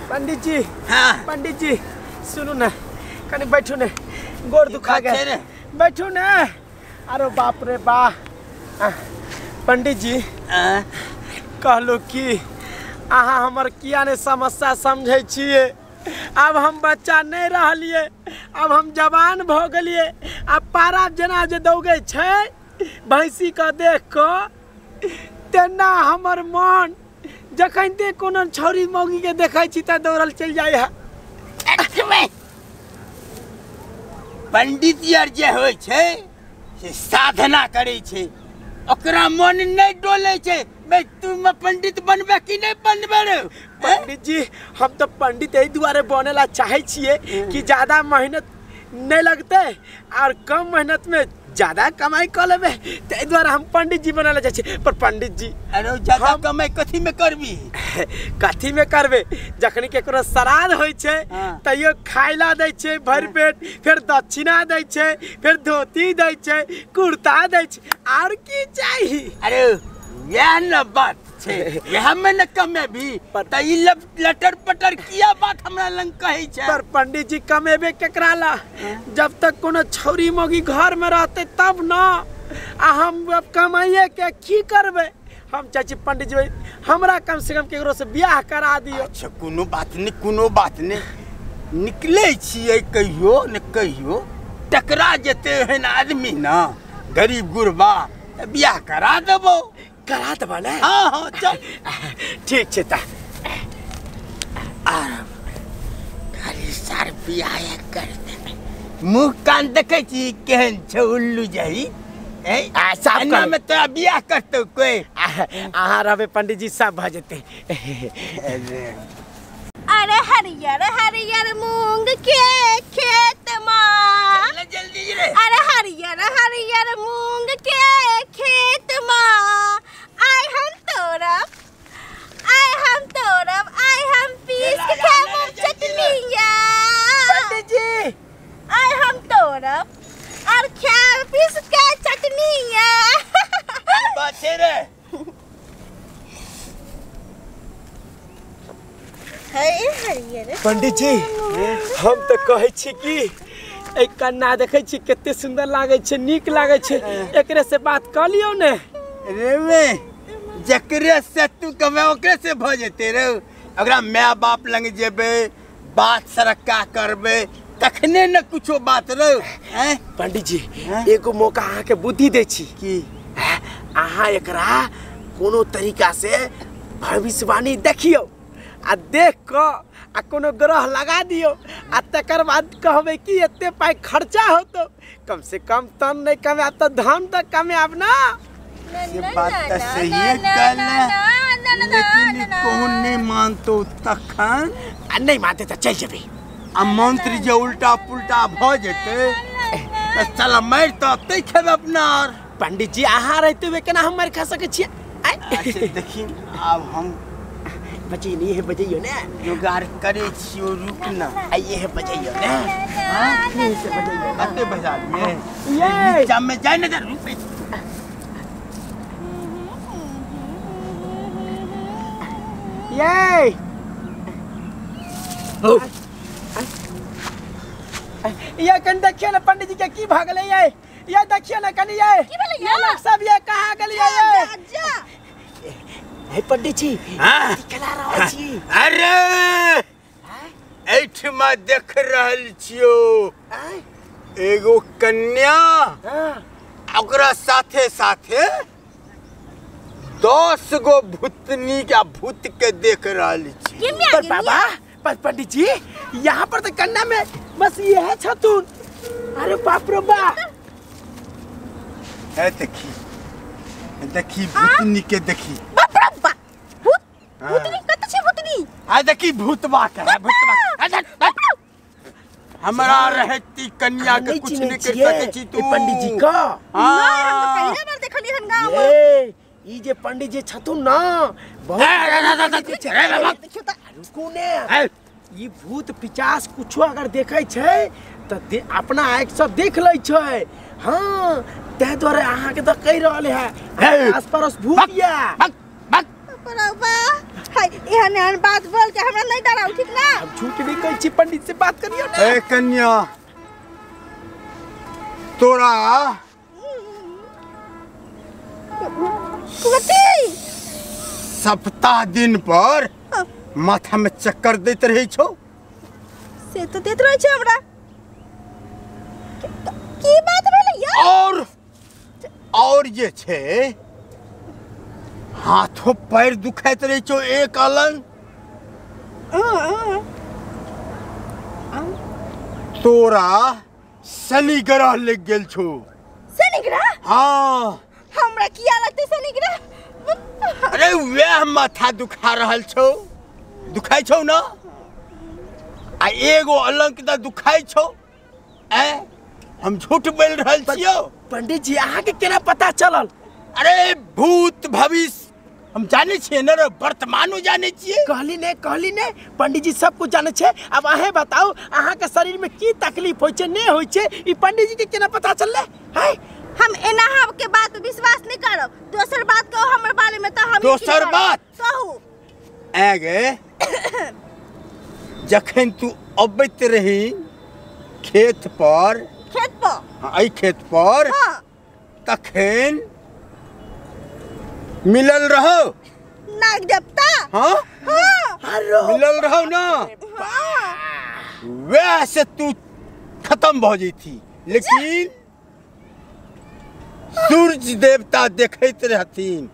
पंडित जी। हाँ। पंडित जी सुनू ना, कनी बैठू ने, गोड़ दुखा गया, बैठू ने। अरे बाप रे बा। पंडित जी कहलू कि अहाँ हमर किया ने समस्या समझै छियै। अब हम बच्चा नहीं रहलियै, अब हम जवान भ गेलियै। अब पारा जेना जे दौगै छै भैंसी के देख कऽ, तेना हमर मन जखन ते कोनो छौरी मौगी के देखै छी तऽ दौड़ल चलि जाइ है। पंडित यार जे होइ छै से साधना करै छै, ओकरा मन नहीं डोले छै। मैं तुम पंडित बनबे कि नहीं बनबे रे? पंडित जी हम तो पंडित एहि दुआरे बने ला चाहे छियै कि ज्यादा मेहनत नहीं लगते और कम मेहनत में ज्यादा कमाई कर लेबे, ताहि दुआरे हम पंडित जी बने ला चाहे छियै। पर पंडित जी अरे ज्यादा कमाई कथी में करबी? कथी में करबे, जखनी केकरो श्राद्ध होइ छै तैयो खाय ला दै छै भरि पेट, फेर दक्षिणा दै छै, फेर धोती दै छै, कुर्ता दै छै, और की चाही? अरे यह न बात छै, यह में न कमेबी त ई लटर पटर किया बात हमरा लंग कहै छै। पर पंडित जी कमेबे केकरा ला? जब तक कोनो छौरी मौगी घर में रहते तब न, आ हम अब कमाइए के की करबे? हम चाची पंडित जी हमरा कम से कम केकरो से बियाह करा दियो। अच्छा कोनो बात नहीं, कोनो बात नहीं, निकले छियै कहियो न कहियो टकरा जेते एहन आदमी ना, गरीब गुरबा, बियाह करा देबो। करा देबो ने? हाँ हाँ चल ठीक छै ता। खाली सार बियाह कर देबै। मुँह कान देखै छी केहन छौ उल्लू जही, एना में तोरा बियाह करतौ कोई? अहाँ रहबै पंडित जी सब भऽ जेतै। अरे हरियर हरियर मूंग के खेत में, जल्दी रे। अरे हरियर हरियर मूंग के खेत में, आइ हम तोड़ब, आइ हम तोड़ब, आइ हम पीस के खाबब चटनिया। पंडित जी आइ हम तोड़ब और खाब पीस के चटनिया। बात छै रे। पंडित जी हम तो कहै छी कि एक कन्ना देखै छी कते सुंदर लागै छै, नीक लागै छै, एकरे से बात कऽ लियौ ने। रे मे जकरे से तू कहबे ओकरे से भऽ जेतै रे। ओकरा my बाप लग जेबै, बात सरक्का करबै तखने न कुछो बात रे। पंडित जी एगो मौका अहाँके बुद्धि दै छी कि अहाँ एकरा कोनो तरीका से भविष्यवाणी देखियौ आ देख कऽ आ कोनो ग्रह लगा दियौ आ तकर बाद कहबै कि एते पाइ खर्चा होतौ, कम से कम तन नहीं कमायब तऽ धन तऽ कमायब ना। से बात तऽ सहिए कहले, लेकिन कौन नहीं मानतो तखन? आ नहीं मानते तऽ चलि जेबै। आ मंत्री जे उल्टा पुल्टा भऽ जेतै तऽ चल मारि तऽ अतै खेबै अपना। आर पंडित जी अहाँ रहिते हुए केना हम मारि खा सकै छियै? अच्छा देखी आब हम बजैनी है, बजैयो ने, जोगाड़ करे छियो, रुक ना। आइए है बजैयो ने, हां से बजैयो। कते बजा दिए ये नीचा में जाय ना, रुक। ये ये कन देखियो ना पंडित जी के की भऽ गेलै ये, ये देखियो ना कनी ये की भेलै ये लोग सब ये कहाँ गेलियै ये? जा हे पंडित जी केना रहल छी? अरे एठमा देख रहल छियो एगो कन्या, ओकरा साथे साथे 10 गो भूतनी के भूत के देख रहल छी। पर बाबा, पर पंडित जी यहाँ पर तो कन्या में बस ये है छतुन। अरे बाप रे बा, है देखी देखी भूतनी के देखी। बाप रे बा, भूत भूतनी कत छै भूतनी? आ देखी भूतबा के, भूतबा हमरा रहती कन्या के कुछ नहीं कर सके छी तू पंडित जी का। नहीं हम तो पहले बार देखली हन गांव में। ए ई जे पंडित जी छथुन ना बहुत रुकू ने, ई भूत पिचास कुछो अगर देखै छै तऽ अपना आँखि से देख लै छै। हाँ ताहि दुआरे अहाँके तऽ कहि रहल है आस पड़ोस भूत या। बाप रे बा, हाय एहन एहन बात बोल के हमरा नहीं डराउ, ठीक ना? हम झूठ नहीं कहै छी, पंडित से बात करियो ना। ए कन्या, तोरा कथी सप्ताह दिन पर माथा में चक्कर दैत रहै छौ? से तो दैत रहै छै हमरा। की बात भेलै यार? और जे छै हाथों पैर दुखाइत रहै छौ एक अलग। तोरा शनि ग्रह लग गेल छौ। शनि ग्रह? हाँ। हमरा किया लगतै शनि ग्रह? अरे वह माथा दुखा रहल छौ, दुखाइ छौ ना? आ एगो अलग त दुखाइ छौ। ए हम झूठ बोल रहल छियौ? पंडित जी अहाँ के केना पता चलल? अरे भूत भविष्य हम जानै छियै ने रे, वर्तमानो जानै छियै। कहली ने पंडित जी सब कुछ जानै छै। अब अहें बताउ अहाँ के शरीर में की तकलीफ होइ छै, नहीं होइ छै, ई पंडित जी के केना पता चललै? है हम एना के बात पे विश्वास नहीं करब। दोसर बात कहू हमर बारे में त हम दोसर बात कहू। ऐ गे जखन तू अबैत रही खेत पर, खेत पर, हाँ, एहि खेत पर, हाँ, तखन मिलल रहो नाग देवता। हाँ हाँ, मिलल रहो ना, हाँ, वह से तू खत्म भ जैती। लेकिन सूर्य देवता देखैत रहथिन,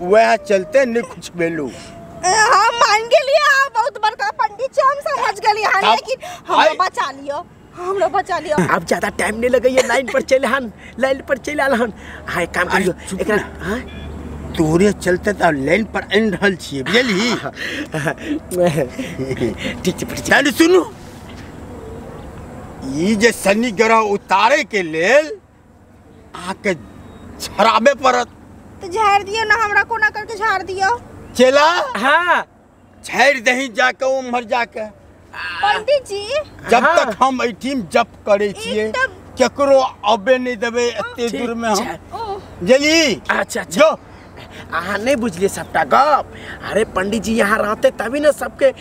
वह चलते नहीं कुछ भेलू। हम मान गेलियै, अहाँ बहुत बड़का पंडित छी, हम समझ गेलियै, लेकिन हमरा बचा लियौ, हमरा बचा लियौ। अब ज्यादा टाइम नहीं लगैया, लाइन पर चलि हन, लाइन पर चलि आयल हन। अहाँ एक काम करियौ एकरा, हाँ तोरे चलते त लाइन पर आनि रहल छियै, बुझलही? ठीक छै पंडित जी। सुनू, ई जे शनि ग्रह उतारे के लेल अहाँके झराबे पड़त। तो झाड़ दियौ ना, हमरा कोना करके झाड़ दियौ। चेला, हाँ झाड़ दही जाके उम्हर जाके। पंडित जी जब तक हम एहिठाम जप करै छियै केकरो अबे नहीं देबै एते दूर में हम, बुझली? अच्छा अच्छा, अहाँ नहीं बुझलिए सबटा गप। अरे पंडित जी यहाँ रहते तभी ना सबके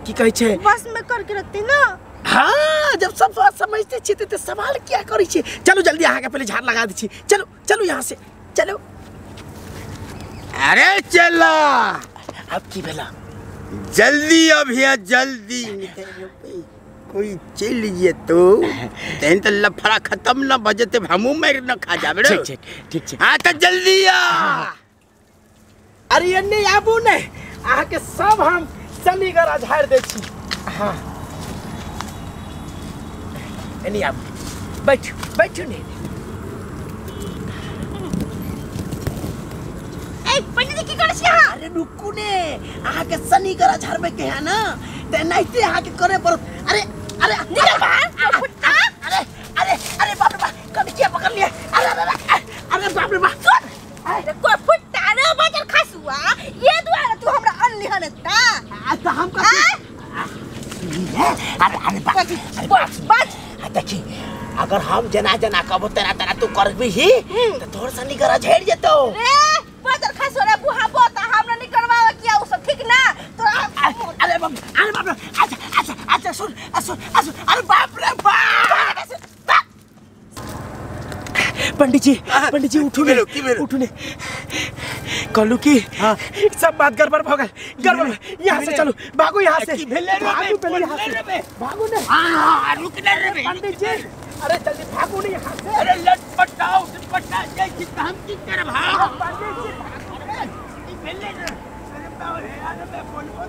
की कहै छै बस में करके रखते ना। हाँ, जब सब बात समझते छियै त सवाल क्या करै छियै। चलो जल्दी अहाँ के पहले झाड़ लगा दै छी, चलो चलो यहाँ से चलो। अरे चला अब की भेला? जल्दी अब यहाँ जल्दी कोई चल लीजिए तो तेन तो लफड़ा खत्म ना बजते, हमू मेरे न खा जाबे। ठीक ठीक ठीक छै। हाँ तो जल्दी आ। अरे एने आबू ने, अहाँ के सब हम शनि ग्रह झाड़ दै छी। हाँ एने आबू, बैठू बैठू ने। ए पंडित जी की करै छी अहाँ? अरे रुकू ने, अहाँ के शनि ग्रह झाड़बे के है ना, त एनाहिते अहाँ के करे पड़त। अरे अरे निकल बाहर। अरे अरे अरे बाप रे बाप, कनकिया पकड़ लिया। अरे अरे अरे बाप रे बाप, अरे कोई फुट्टा रे बजर खसुआ, ये दुआरे तू हमरा अनली हन एता। आ त हम कथी? अरे अरे बाप, अरे बच बच। देखी अगर हम जना जना कहबो तेना तेना तू करबी ही त तोहर शनि ग्रह झड़ि जेतौ। रे बजर खसुआ रे बुहा बोता, हमरा नहीं करवावे किया उ सब, ठीक ना? तोरा अरे बाप, अरे बाप रे, अच्छा अच्छा अच्छा सुन सुन सुन, अरे बाप रे बाप। पंडित जी, पंडित जी उठू ने, उठू ने। कहलू की सब बात गड़बड़ भ गेल, गड़बड़। यहाँ से चलू, भागू यहाँ से, भागू पहले यहाँ से, भागू ने। हां रुक ने रे पंडित जी, अरे जल्दी भागू ने यहाँ से। अरे लटपटाओ लटपटा जाय छी त हम की करब? हां पंडित जी भागू ने, की भेलै रे? अरे बाप रे, अरे मैं बोलबो।